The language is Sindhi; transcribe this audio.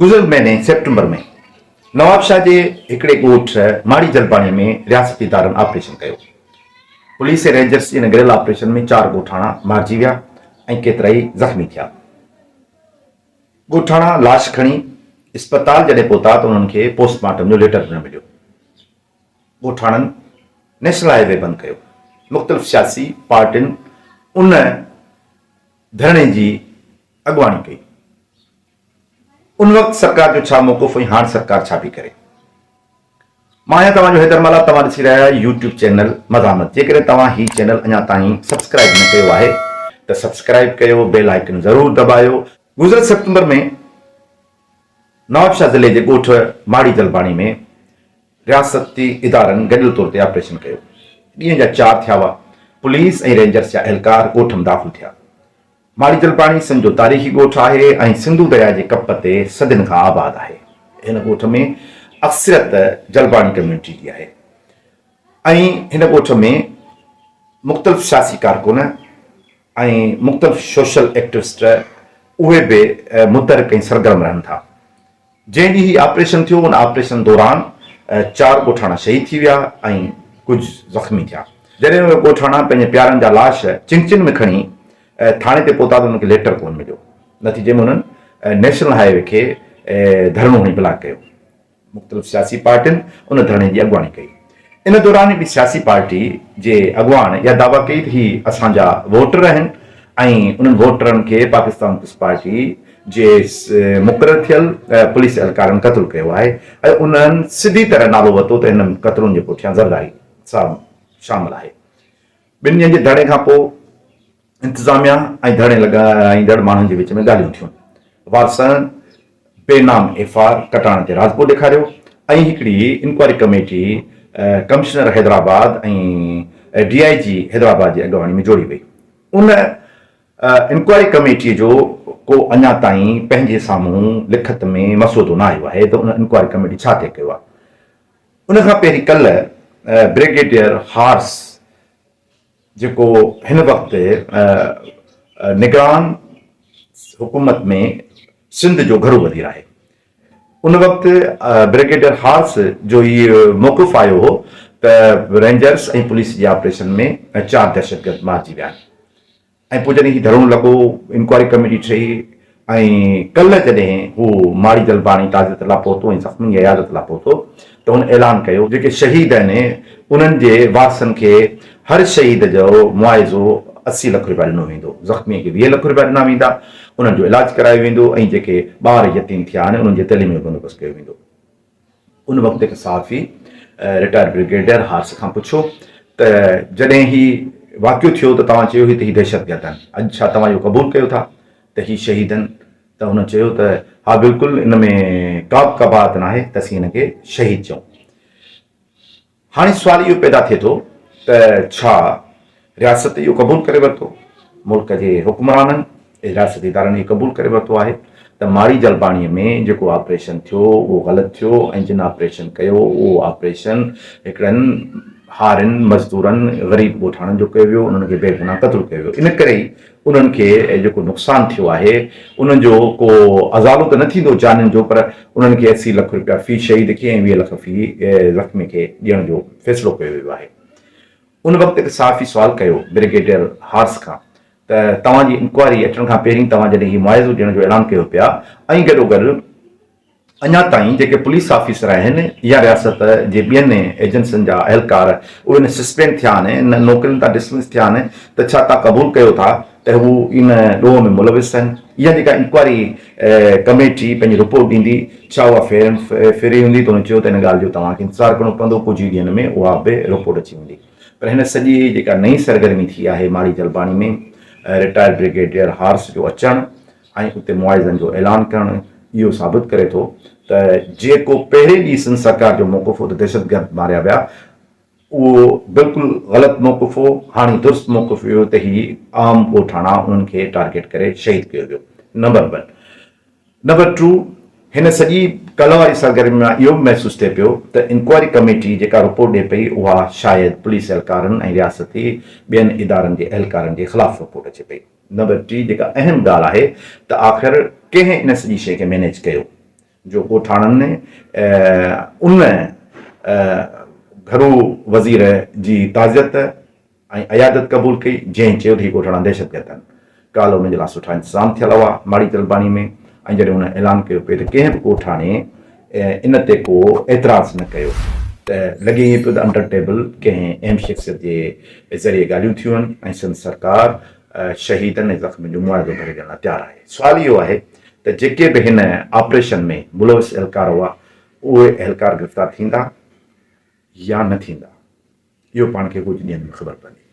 گذريل مهيني سيپٽمبر ۾ نوابشاهه جي هڪڙي ڳوٺ ماڙي جلباڻي ۾ رياستي ادارن آپريشن ڪيو. پوليس ۽ رينجرز جي ان گريلا آپريشن ۾ چار ڳوٺاڻا مارجي ويا ۽ ڪيترائي زخمي ٿيا. ڳوٺاڻا لاش کڻي اسپتال جڏهن پهتا ته انهن کي پوسٽ مارٽم جو ليٽر به نه مليو. ڳوٺاڻن نيشنل هاء وي بند ڪيو. مختلف سياسي پارٽين ان ڌرڻي جي اڳواڻي ڪئي. ان وقت سرڪار جو ڇا موقف ۽ هاڻ سرڪار ڇا پئي ڪري؟ مان آهيان توهان جو حيدر ملاح توهان ڏسي رهيا آهيو يوٽيوب چينل مزاحمت جيڪڏهن توهان هي چينل اڃا تائين سبسڪرائيب نه ڪيو آهي ته سبسڪرائيب ڪيو بيل آئيڪن ضرور دٻايو. گذريل سيپٽمبر ۾ نوابشاهه ضلعي جي ڳوٺ ماڙي جلباڻي ۾ رياستي ادارن گڏيل طور تي آپريشن ڪيو. ڏينهن جا چار ٿيا هئا پوليس ۽ رينجرز جا اهلڪار ڳوٺ م داخل ٿيا. ماڙي جلپاڻي سنڌ جو تاريخي ڳوٺ آهي ۽ سنڌو درياء جي ڪپ تي صدين کان آباد آهي. هن ڳوٺ ۾ اڪثريت جلباڻي ڪميونٽي جي آهي ۽ هن ڳوٺ ۾ مختلف سياسي ڪارڪن ۽ مختلف سوشل ايڪٽوسٽ اهي به متحرڪ ۽ سرگرم رهن ٿا. جنهن ڏينهن هي آپريشن ٿيو ان آپريشن دوران چار ڳوٺاڻا شهيد ٿي ويا ۽ ڪجهه زخمي ٿيا. جڏهن اهي ڳوٺاڻا پنهنجي پيارن جا لاش چنگچين ۾ کڻي ٿاڻي تي پهتا ته انهن کي ليٽر ڪونه مليو. نتيجي ۾ انهن نيشنل هاء وي کي ڌرڻو هڻي بلاڪ ڪيو. مختلف سياسي پارٽين ان ڌرڻي جي اڳواڻي ڪئي. ان دوران هڪڙي سياسي پارٽي جي اڳواڻ اها دعويٰ ڪئي ته هي اسان جا ووٽر آهن ۽ انهن ووٽرن کي پاڪستان پيپلز پارٽي جي مقرر ٿيل پوليس اهلڪارن قتل ڪيو آهي ۽ انهن سڌي طرح نالو ورتو ته هن قتلن جي پٺيان زرداري صاحب شامل آهي. ٻن ڏينهن جي ڌرڻي کان پوء انتظاميا ۽ ڌرڻي لڳائيندڙ ماڻهن جي وچ ۾ ڳالهيون ٿيون. وارثن بي نام ايف آر ڪٽائڻ تي راضپو ڏيکاريو ۽ هڪڙي inquiry committee commissioner Hyderabad ۽ D I G Hyderabad جي اڳواڻي ۾ جوڙي وئي. ان انڪوائري ڪميٽي جو ڪو اڃا تائين پنهنجي سامهون لکت ۾ مسودو نه آيو آهي ته ان انڪوائري ڪميٽي ڇا طئي ڪيو آهي. ان کان پهرين ڪلهه بريگيڊيئر هارس جيڪو هن وقت نگران حڪومت ۾ سنڌ جو گهرو وزير آهي. ان وقت بريگيڊيئر هارس جو هي موقف آيو هو ته رينجرز ۽ پوليس جي آپريشن ۾ چار دهشتگرد مارجي ويا آهن. ۽ پوء جڏهن هي ڌرڻو لڳو، انڪوائري ڪميٽي ٺهي ۽ ڪلهه جڏهن هو ماڙي جلباڻي تعزيت لاء پهتو ۽ زخمين جي عيادت لاء پهتو ته هن اعلان ڪيو، جيڪي شهيد آهن انهن جي وارثن کي هر شهيد جو معاوضو 80 لک رپيا ڏنو ويندو، زخمي کي 20 لک رپيا ڏنا ويندا، انهن جو علاج ڪرايو ويندو ۽ جيڪي ٻار يتيم ٿيا آهن انهن جي تعليم جو بندوبست ڪيو ويندو. ان وقت هڪ صحافي رٽائرڊ برگيڊيئر هارس کان پڇيو ته جڏهن هي واقعو ٿيو ته توهان چيو هي ته هي دهشتگرد آهن، اڄ ڇا توهان اهو قبول ڪيو ٿا ته هي شهيد آهن؟ ته هن چيو ته ها بلڪل ان ۾ ڪا به قباحت ناهي ته اسين هن کي شهيد چئون. هاڻي سوال اهو پيدا ٿئي ٿو ته ڇا رياست اهو قبول ڪري ورتو، ملڪ جي حڪمرانن ۽ رياستي ادارن اهو قبول ڪري ورتو آهي ته ماڙي جلباڻي ۾ جيڪو آپريشن ٿيو اهو غلط ٿيو ۽ جن آپريشن ڪيو اهو آپريشن هڪڙن هارين، مزدورن، غريب ڳوٺاڻن جو ڪيو ويو، انهن کي بيگناهه قتل ڪيو ويو ان ڪري ئي انهن کي جيڪو نقصان ٿيو آهي انهن جو ڪو ازالو ته نه ٿيندو جانين جو پر انهن کي 80 لک رپيا في شهيد کي ۽ 20 لک في زخمي کي ڏيڻ جو فيصلو ڪيو ويو آهي. ان وقت هڪ صحافي سوال ڪيو برگيڊيئر هارس کان ته توهان جي انڪوائري اچڻ کان پهرين توهان جڏهن هي معاوضو ڏيڻ جو اعلان ڪيو پيا ۽ گڏوگڏ اڃا تائين جيڪي پوليس آفيسر آهن يا رياست جي ٻين ايجنسين جا اهلڪار اهي نه سسپينڊ ٿيا آهن نه نوڪرين تان ڊسمس ٿيا آهن ته ڇا توهان قبول ڪيو ٿا ته هو ان ڏوهه ۾ ملوث آهن يا جيڪا انڪوائري ڪميٽي پنهنجي رپورٽ ڏيندي ڇا اها فيئر اينڊ فري هوندي ته هن چيو ته ان ڳالهه جو توهان کي انتظار ڪرڻو پوندو ڪجهه ئي ڏينهن ۾ اها به رپورٽ اچي ويندي پر هن سڄي جيڪا نئين سرگرمي ٿي آهي ماڙي جلباڻي ۾ رٽائرڊ برگيڊيئر هارس جو اچڻ ۽ اتي معاوضن جو اعلان ڪرڻ اهو ثابت ڪري ٿو ته جيڪو پهرين ڏينهن سنڌ سرڪار جو موقف هو ته دهشتگرد ماريا ويا اهو بلڪل غلط موقف هو، هاڻي درست موقف اهو ته هي عام ڳوٺاڻا انهن کي ٽارگيٽ ڪري شهيد ڪيو ويو. Number one. نمبر ٽو هن سڄي ڪلهه واري سرگرمي مان اهو به محسوس ٿئي پيو ته انڪوائري ڪميٽي جيڪا رپورٽ ڏئي پئي اها شايد پوليس اهلڪارن ۽ رياستي ٻين ادارن جي اهلڪارن جي خلاف رپورٽ اچي پئي. نمبر ٽي جيڪا اهم ڳالهه آهي ته آخر ڪنهن ان سڄي شيء کي مينيج ڪيو؟ جو ڳوٺاڻن ان گهرو وزير جي تعزيت ۽ عيادت قبول ڪئي جنهن چيو ته هي ڳوٺاڻا دهشتگرد آهن. ڪالهه انهن جي لاء سٺا انتظام ٿيل هئا ماڙي جلباڻي ۾ ۽ جڏهن هن اعلان ڪيو پئي ته ڪنهن به ڳوٺاڻي ان تي ڪو اعتراض نه ڪيو ته لڳي ائين پيو ته انڊر ٽيبل ڪنهن اهم شخصيت جي ذريعي ڳالهيون ٿيون آهن ۽ سنڌ سرڪار شهيدن ۽ زخمين جو معاوضو ڀري ڏيڻ لاء تيار آهي. سوال اهو آهي ته جيڪي به هن آپريشن ۾ ملوث اهلڪار هئا اهي اهلڪار گرفتار ٿيندا يا نه ٿيندا؟ اهو پاڻ کي ڪجهه ڏينهن ۾ خبر پوندي.